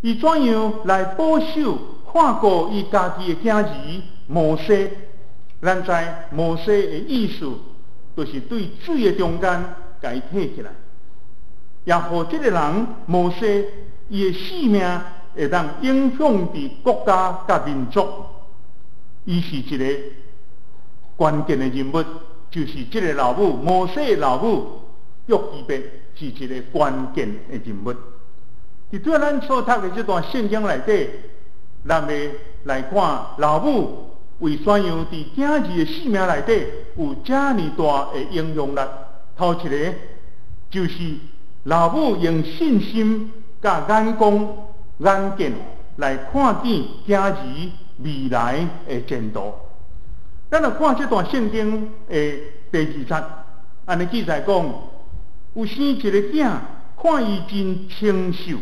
伊怎樣來保守看顧伊家己的囝兒摩西？咱知摩西的意思，就是對水的中間共伊提起來，也予這个人摩西伊的性命會當影響佇國家佮民族。伊是一個關鍵的人物，就是這个老母摩西的老母約基別是一個關鍵的人物。佇對咱所讀的這段聖經內底，咱會來看老母為怎樣佇囝兒的性命內底有遮爾大的影響力。頭一个就是老母用信心佮眼光眼見來看見囝兒未來的前途。咱來看這段聖經的第二節，按呢記載講，有生一个囝，看伊真清秀，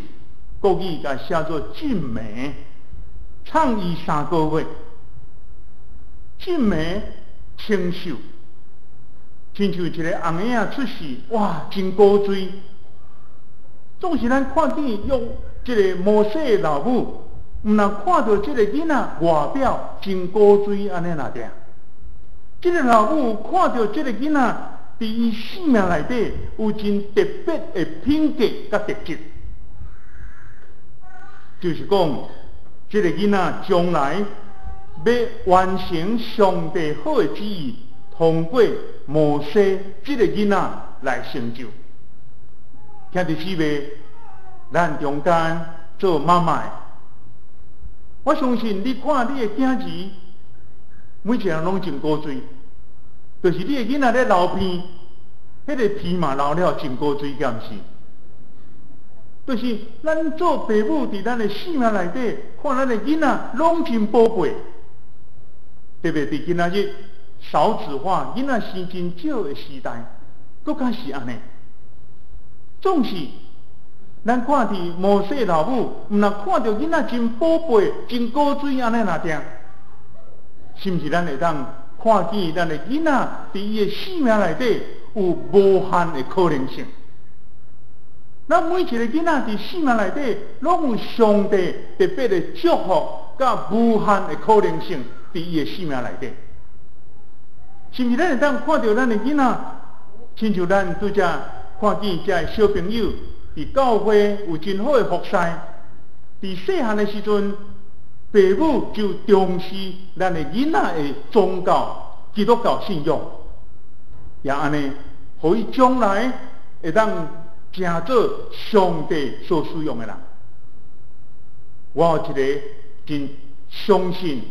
國語共寫做俊美，藏伊3個月，俊美清秀，親像一个紅嬰仔出世，哇，真古錐。總是咱看見用這个摩西的老母，毋但看著這个囡仔外表真古錐按呢爾爾。這个老母看著這个囡仔，佇伊性命內底有真特別的品格佮特質，就是講，這个囡仔將來欲完成上帝好的旨意，通過摩西這个囡仔來成就。兄弟姊妹，咱中間做媽媽的，我相信你看你的囝兒，每一个人攏真古錐，就是你的囡仔咧流鼻，彼个鼻嘛流了真古錐，敢毋是？就是咱做爸母佇咱的性命內底，看咱的囡仔攏真寶貝，特別佇今仔日少子化、囡仔生真少的時代，閣較是按呢。總是咱看佇摩西老母，毋但看著囡仔真寶貝、真古錐按呢爾爾，是毋是咱會當看見咱的囡仔佇伊的性命內底有無限的可能性？咱每一个囡仔佇性命內底，攏有上帝特別的祝福佮無限的可能性佇伊的性命內底。是毋是咱會當看著咱的囡仔，親像咱拄才看見遮的小朋友佇教會有真好的服侍，佇細漢的時陣，爸母就重視咱的囡仔的宗教、基督教信仰，也按呢，予伊將來會當成做上帝所使用的人。我有一个真相信、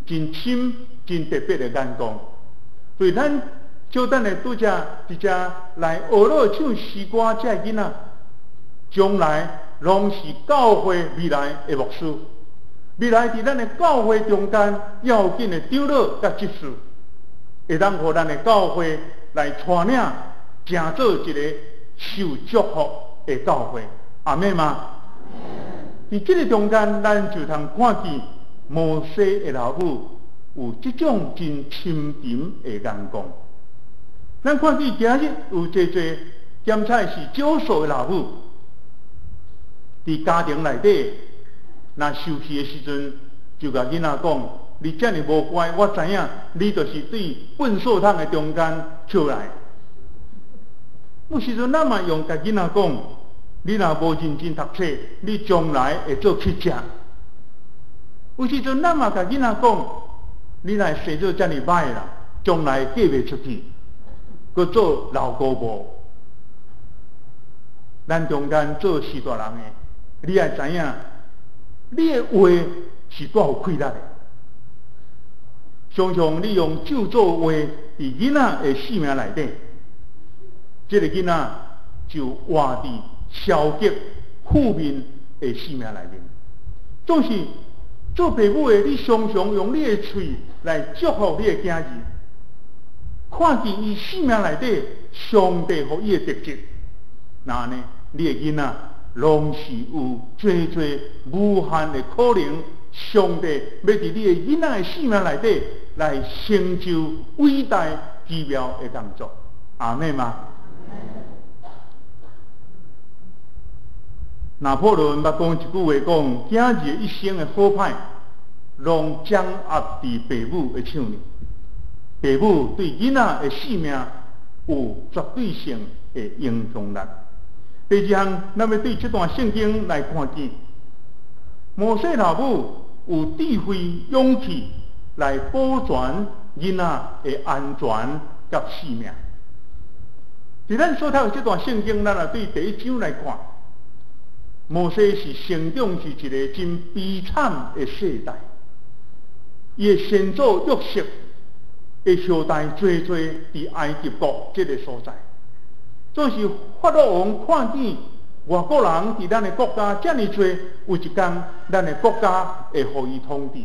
真深、真特別的眼光，對咱少等下拄才佇遮來學樂唱詩歌，這个囡仔，將來攏是教會未來的牧師。未來佇咱的教會中間，要緊的長老佮執事，會當予咱的教會來帶領，成做一個受祝福的教會，阿們嗎？佇這个中間，咱就通看見摩西的老母有這種真深沉的眼光。咱看見今日有濟濟檢查是少數的老母，佇家庭內底，若受氣的時陣，就共囡仔講：你遮爾無乖，我知影你就是對糞掃桶的中間出來。有時陣咱嘛用共囡仔講：你若無認真讀冊，你將來會做乞食。有時陣咱嘛共囡仔講：你若生做遮爾歹啦，將來嫁袂出去，閣做老姑母。咱中間做序大人的，你愛知影，你的話是帶有氣力的。常常你用咒詛話佇囡仔的性命內底，這个囡仔就活佇消極負面的性命內面。總是做爸母的，你常常用你的喙來祝福你的囝兒，看見伊性命內底上帝予伊的特質，那按呢，你的囡仔攏是有濟濟無限的可能，上帝欲佇你的囡仔的性命內底來成就偉大奇妙的工作，阿們嗎？拿破崙捌講一句話，講囝兒一生的好歹，攏掌握佇爸母的手裡。爸母對囡仔的性命有絕對性的影響力。第二項，咱欲對這段聖經來看見，摩西老母有智慧、勇氣來保全囡仔的安全佮性命。佇咱所讀的這段聖經，咱來對第一章來看，摩西是成長佇一个真悲慘的世代，伊的先祖約瑟的後代濟濟佇埃及國這个所在，總是法老王看見外國人佇咱的國家遮爾濟，有一天咱的國家會予伊統治。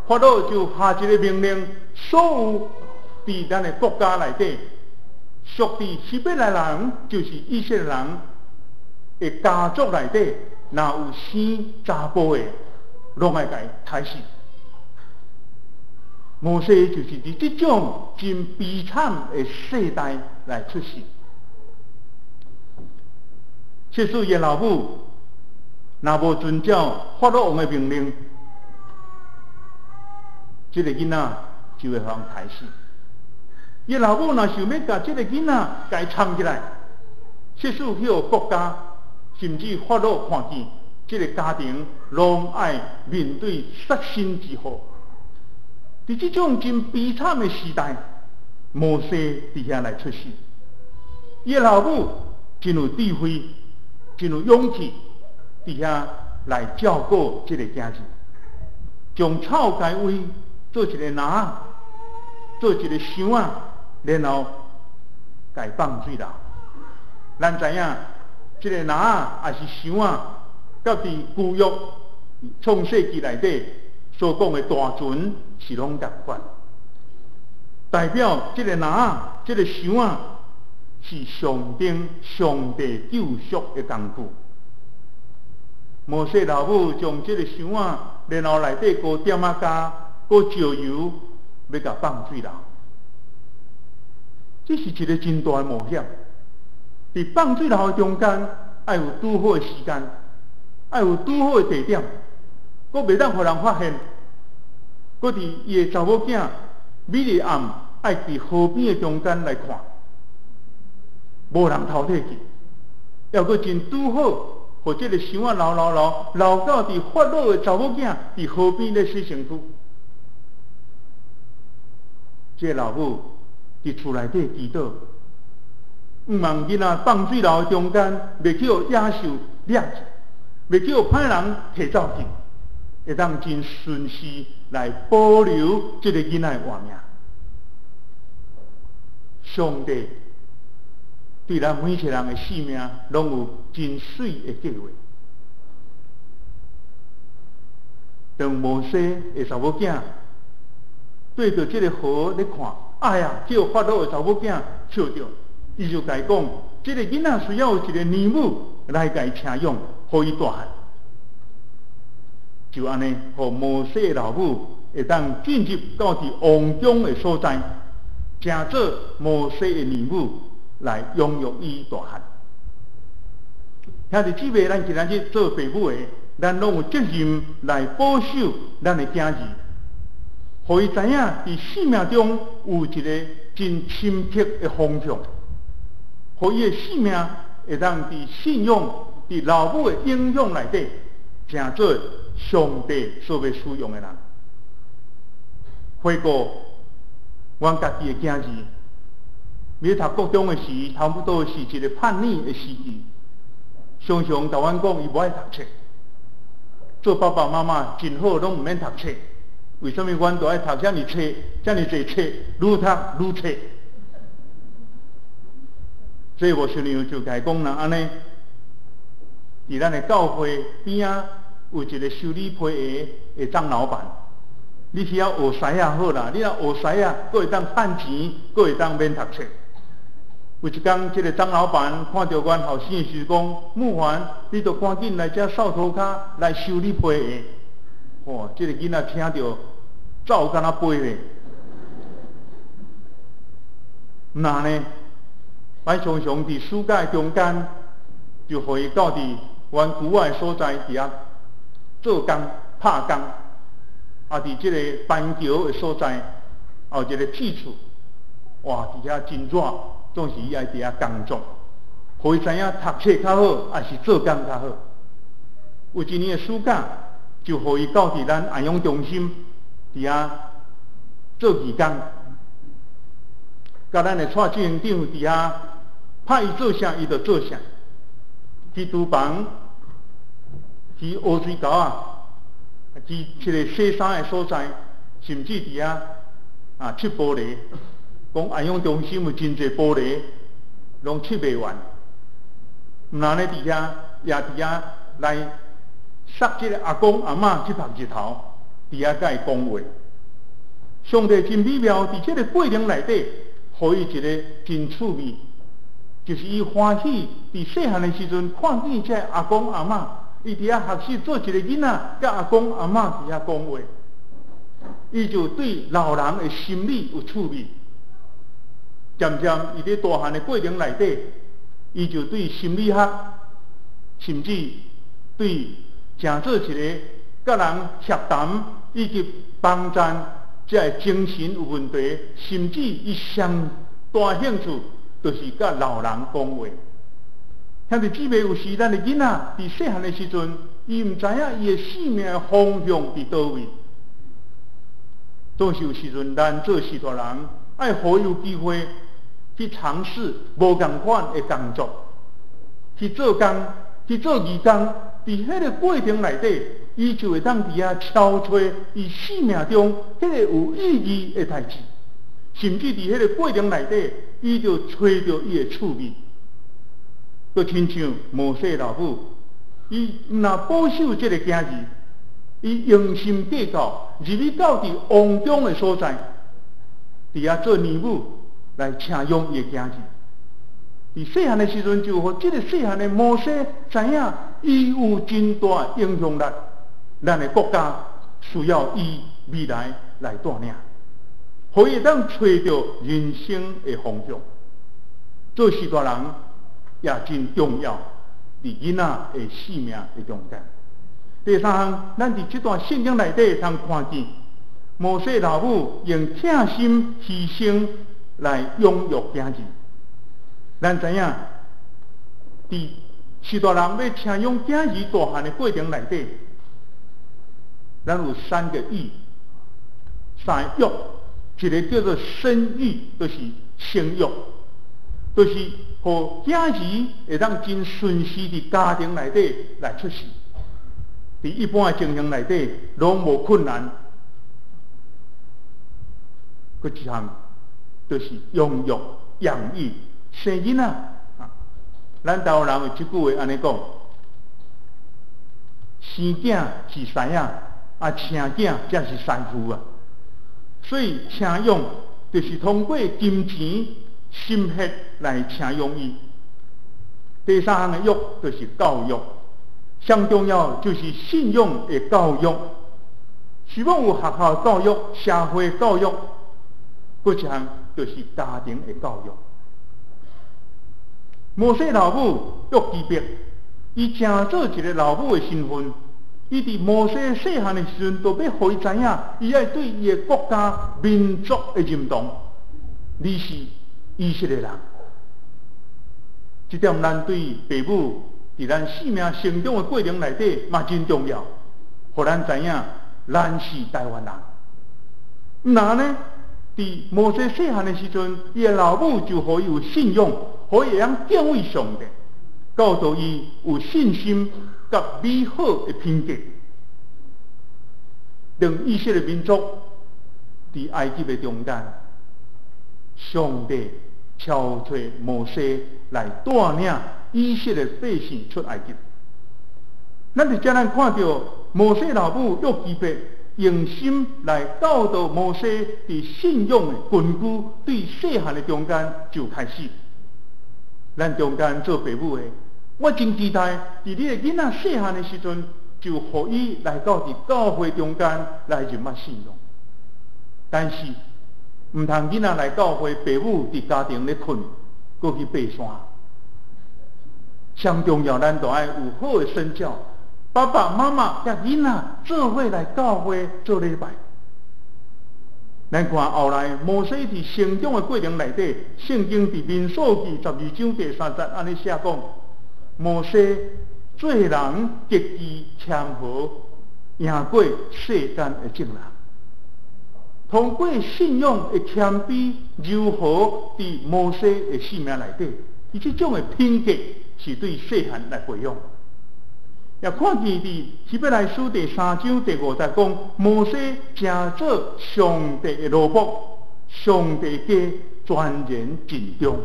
法老就下一个命令，所有佇咱的國家內底屬佇希伯來人，就是以色列人的家族內底，若有生查埔的，攏愛共伊刣死。摩西就是佇這種真悲慘的世代來出世。即使伊老母若無遵照法老王的命令，這个囡仔就會予人刣死。伊老母若想欲共這个囡仔共伊藏起來，即使彼個國家甚至法老看見，這个家庭攏愛面對殺身之禍。佇這種真悲慘的時代，摩西佇遐來出世。伊的老母真有智慧，真有勇氣，佇遐來照顧這个囝兒，將草共伊圍做一個籃仔，做一個箱仔，然後共伊放水流。咱知影，這個籃仔抑是箱仔，佮佇舊約創世記內底所講的大船是攏仝款，代表這個籃仔、這個箱仔是象徵上帝救贖的工具。摩西老母將這個箱仔，然後內底閣點仔加，閣石油，欲共放水流。這是一个真大的冒險。佇放水流的中間，愛有拄好的時間，愛有拄好的地點，閣袂當予人發現。閣佇伊的查某囝米利暗愛佇河邊的中間來看，無人偷提去，猶閣真拄好，予這个箱仔流流流流到佇法老的查某囝佇河邊咧洗身軀。這个老母佇厝內底祈禱，毋望囡仔放水流的中間，袂去予野獸掠去，袂去予歹人提走去，會當真順時來保留這个囡仔的活命。上帝對咱每一个人的性命，攏有真媠的計劃。當摩西的查某囝對著這个河咧看，哎呀，叫法老的查某囝笑著，伊就共伊講：這个囡仔需要有一个奶母來共伊請養，予伊大漢。就按呢，予摩西的老母會當進入到佇王宮的所在，成做摩西的奶母來養育伊大漢。兄弟姊妹，咱今仔日做父母的，咱攏有責任來保守咱的囝兒，予伊知影佇生命中有一个真深刻的方向，予伊的生命會當佇信仰、佇老母的影響內底，成做上帝所欲使用的人。回顧阮家己的囝兒，欲讀國中的時，差不多是一个叛逆的時期，常常共阮講伊無愛讀冊。做爸爸媽媽真好，攏毋免讀冊。為啥物阮都愛讀遮爾冊，遮爾濟冊，愈讀愈冊？所以牧師娘就共伊講，若按呢，佇咱的教會邊仔有一个修理皮鞋的張老闆，你去遐學師仔好啦，你若學師仔，閣會當趁錢，閣會當免讀冊。有一工，這个張老闆看著阮後生的時講：慕凡，你著趕緊來遮掃塗跤來修理皮鞋。哇！這个囡仔聽著走敢若飛咧。那呢，阮常常佇暑假中間，就予伊到佇阮舊仔的所在佇遐做工拍工，啊，佇這个板橋的所在，有一个鐵厝，哇，佇遐真熱，總是伊愛佇遐工作，予伊知影讀冊較好，抑是做工較好。有一年的暑假，就予伊到佇咱安養中心佇遐做義工，佮咱的蔡執行長佇遐派伊做啥，伊就做啥。去廚房，去烏水溝仔，去這个洗衫的所在，甚至佇遐啊拭玻璃，講安養中心有真濟玻璃，攏拭袂完。毋但咧佇遐，也佇遐來捒這个阿公阿嬤去曬日頭，佇遐佮伊講話。上帝真美妙，佇這个過程內底，予伊一个真趣味，就是伊歡喜佇細漢的時陣看見這个阿公阿嬤，伊佇遐學習做一個囡仔，佮阿公阿嬤佇遐講話，伊就對老人的心理有趣味。漸漸，伊佇大漢的過程內底，伊就對心理學，甚至對成做一个佮人協談以及幫贊這个精神有問題，甚至伊上大興趣就是佮老人講話。兄弟姊妹，有時咱的囡仔佇細漢的時陣，伊毋知影伊的生命的方向佇佗位。總是有時陣，咱做序大人，愛予伊有機會去嘗試無仝款的工作，去做工，去做義工。佇彼个過程內底，伊就會當佇遐敲揣伊生命中彼個有意義的代誌，甚至佇彼个過程內底，伊就揣著伊的趣味。閣親像摩西老母，伊毋若保守這个囝兒，伊用心計較，入去到佇王宮的所在，佇遐做奶母來請養伊的囝兒。佇細漢的時陣，就予這个細漢的摩西知影，伊有真大影響力。咱的國家需要伊未來來帶領，予伊會當揣著人生的方向。做序大人也真重要，佇囡仔的生命的中間。第三項，咱佇這段聖經內底通看見摩西老母用疼心犧牲來養育囝兒。咱知影，佇序大人欲請養囝兒大漢的過程內底，咱有三個育，三個育，一个叫做生育，就是生育，就是予囝兒會當真順時佇家庭內底來出世，佇一般的情形內底攏無困難。閣一項就是養育、養育生囡仔啊！咱台灣人有一句話按呢講：生囝是師仔，啊，請囝才是師傅啊。所以請養就是通過金錢、心血來請養伊。第三項的育就是教育，上重要就是信仰的教育。是講有學校教育、社會教育，閣一項就是家庭的教育。摩西老母約基別，伊成做一个老母的身份，伊佇摩西細漢的時陣，就欲予伊知影，伊愛對伊的國家民族的認同，你是以色列人。這點咱對父母佇咱生命成長的過程內底嘛真重要，予咱知影咱是台灣人。若呢，佇摩西細漢的時陣，伊的老母就予伊有信仰，予伊會曉敬畏上帝，教導伊有信心佮美好的品格。當以色列民族佇埃及的中間，上帝差遣摩西來帶領以色列百姓出埃及。咱佇遮咱看著摩西老母約基別用心來教導摩西，佇信仰的根基，對細漢的中間就開始。咱中間做父母的，我真期待佇你的囡仔細漢的時陣，就予伊來到佇教會中間來認捌信仰。但是，毋通囡仔來教會，父母佇家庭咧睏，閣去爬山。上重要，咱都愛有好的身教，爸爸媽媽佮囡仔做伙來教會做禮拜。咱看後來摩西佇成長的過程內底，聖經佇民數記12章第3節按呢寫講，摩西做人極其謙和，贏過世間的眾人。通過信仰的謙卑柔和，佇摩西的生命內底，伊這種的品格是對細漢來培養。也看見佇希伯來書第3章第5節講，摩西成做上帝的奴僕，上帝家全然盡忠。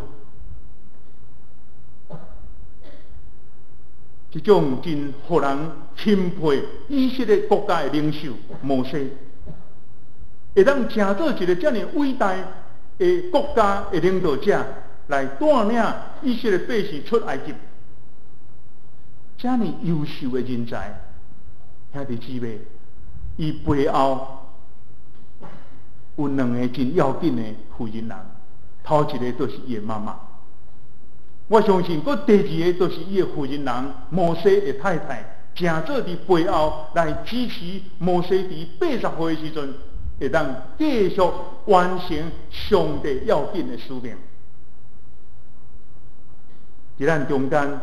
這種真予人欽佩以色列國家的領袖摩西，會當成做一個遮爾偉大的國家的領導者，來帶領以色列百姓出埃及。遮爾優秀的人才，兄弟姊妹，伊背後有兩个真要緊的負責人，頭一個就是伊的媽媽。我相信，閣第二个就是伊的負責人摩西的太太，成做佇背後來支持摩西佇80歲的時陣，會當繼續完成上帝要緊的使命。佇咱中間，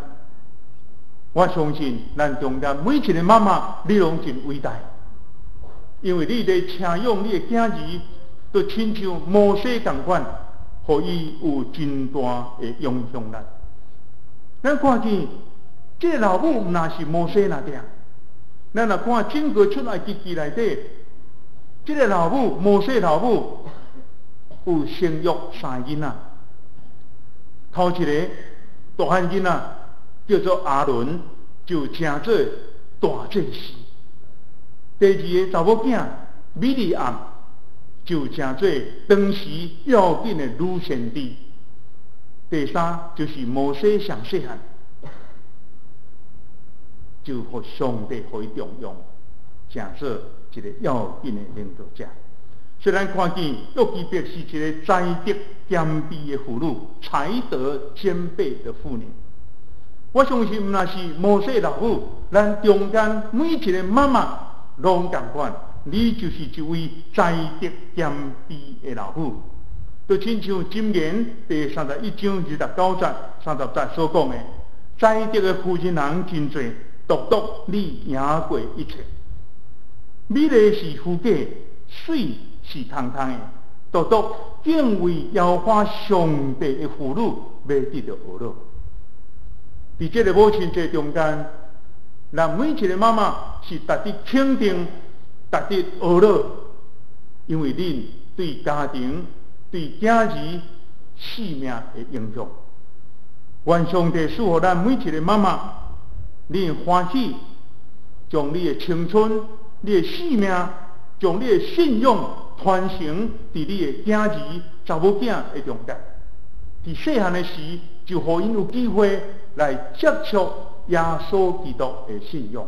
我相信咱中間每一個媽媽，你攏真偉大，因為你咧請養你的囝兒，都親像摩西仝款，予伊有真大的影響力。咱看見這個老母毋若是摩西爾定，咱若看整個出埃及記內底，這個老母摩西老母有生育三個囡仔，頭一個大漢囡仔叫做亞倫，就成做大祭司。第二个查某囝米利暗，就成做當時要緊的女先知。第三就是摩西上細漢，就予上帝予伊重用，成做一個要緊的領導者。雖然看見約基別是一個才德兼備的婦女，才德兼備的婦女。我相信毋若是摩西老母，咱中間每一個媽媽攏仝款，你就是一位才德兼備的老母。就親像箴言第31章29節、30節所講的，才德的婦人人真濟，獨獨你贏過一切。美麗是虛假，媠是空空的，獨獨敬畏耶和華上帝的婦女，欲得著呵咾。佇這个母親節中間，咱每一個媽媽是值得肯定、值得呵咾，因為恁對家庭、對囝兒生命的影響。願上帝賜予咱每一個媽媽，恁歡喜將你的青春、你的生命、將你的信仰傳承佇你的囝兒、查某囝的中間。佇細漢的時，就予𪜶有機會來接觸耶穌基督的信仰。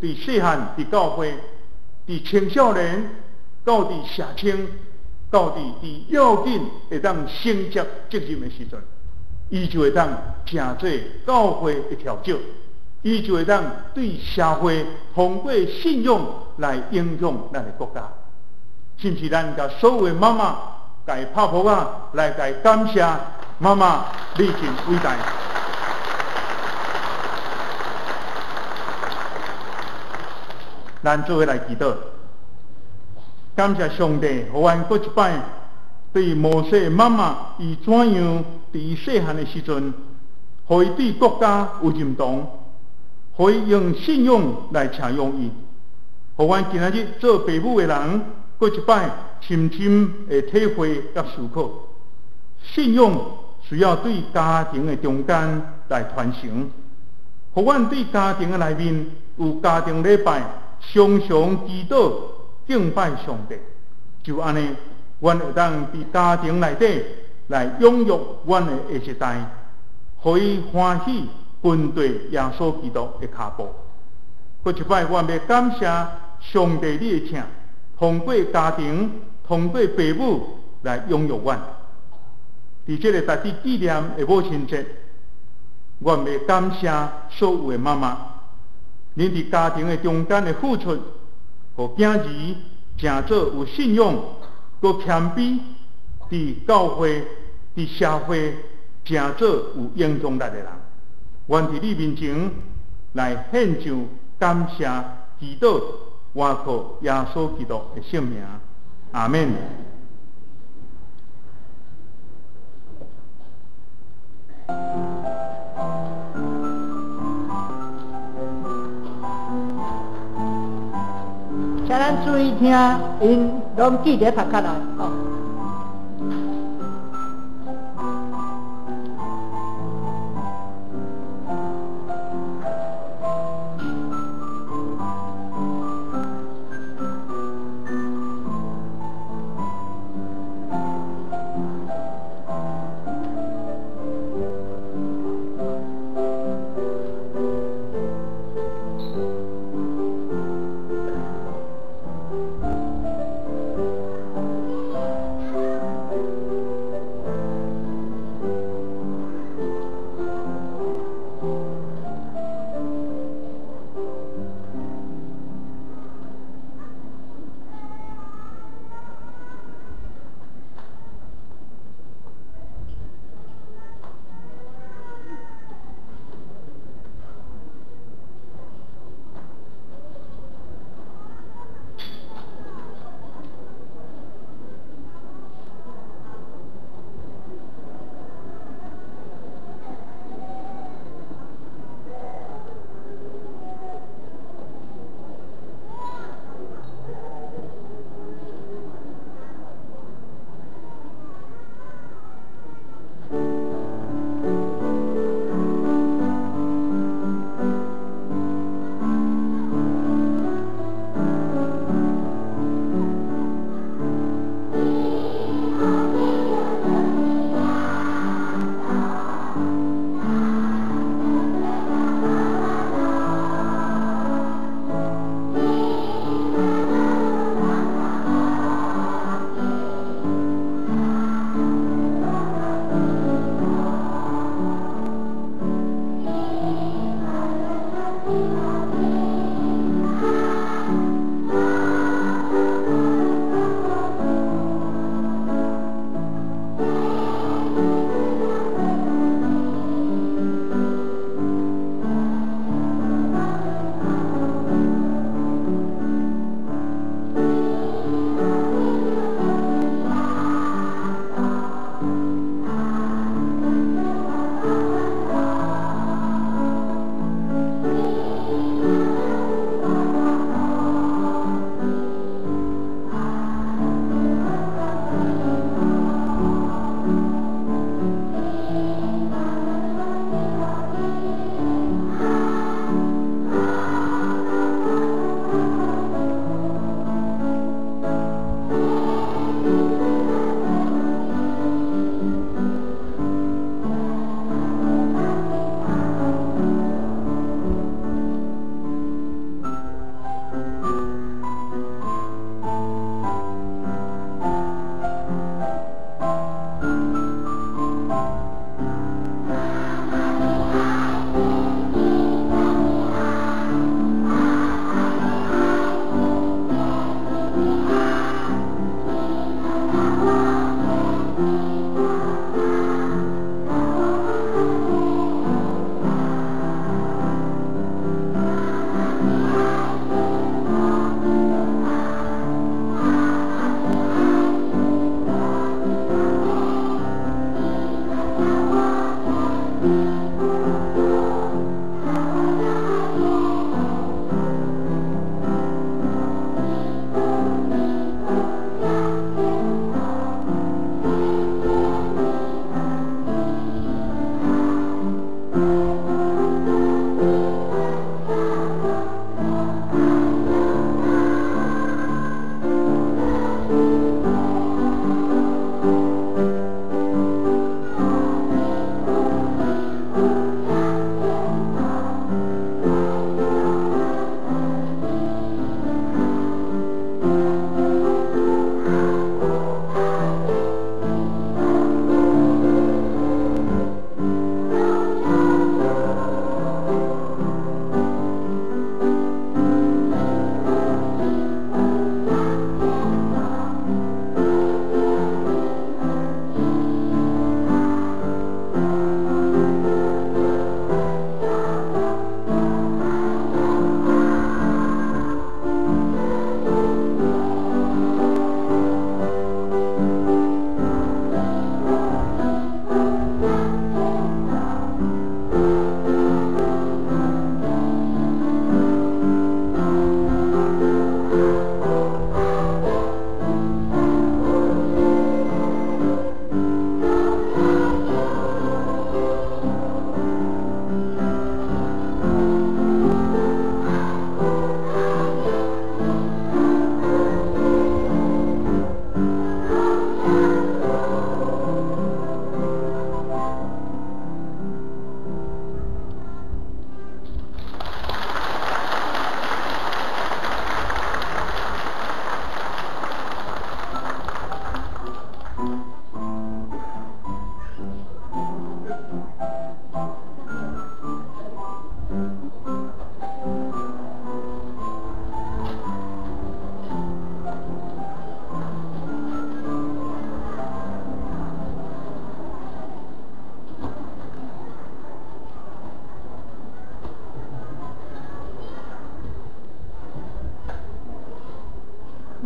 佇細漢，佇教會，佇青少年，到佇社青，到佇佇要緊會當承接責任的時陣，伊就會當成做教會的調酒，伊就會當對社會通過信仰來影響咱的國家。甚至咱共所有的媽媽，共伊拍噗仔來共伊感謝媽媽，你真偉大。咱做伙來祈禱，感謝上帝，予阮閣一擺對摩西媽媽，伊怎樣佇伊細漢的時陣，予伊對國家有認同，予伊用信仰來請養伊，予阮今仔日做爸母的人，閣一擺深深的體會佮思考，信仰需要對家庭的中間來傳承，予阮對家庭的內面有家庭禮拜，常常祈禱敬拜上帝，就按呢，阮會當佇家庭內底來養育阮的下一代，予伊歡喜跟隨耶穌基督的跤步。閣一擺，阮欲感謝上帝你的疼，通過家庭，通過爸母來養育阮。佇這个值得紀念的母親節，我欲感謝所有的媽媽，恁佇家庭的中間的付出，予囝兒成做有信仰、閣謙卑，佇教會、佇社會成做有影響力的人。願佇你面前來獻上感謝祈禱，倚靠耶穌基督的聖名，阿們。請咱注意聽，𪜶攏記得讀較來吼。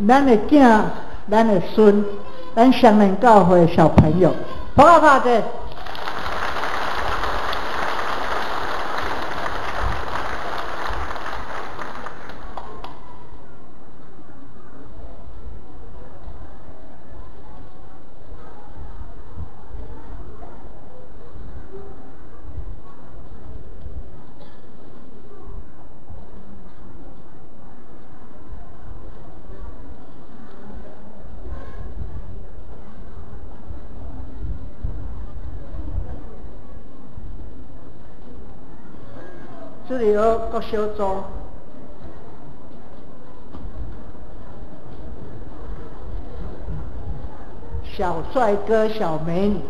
咱的囝、咱的孫、咱雙連教會的小朋友，拍啊拍者。主日學國小組，小帥哥、小美女。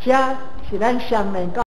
這是咱雙連教。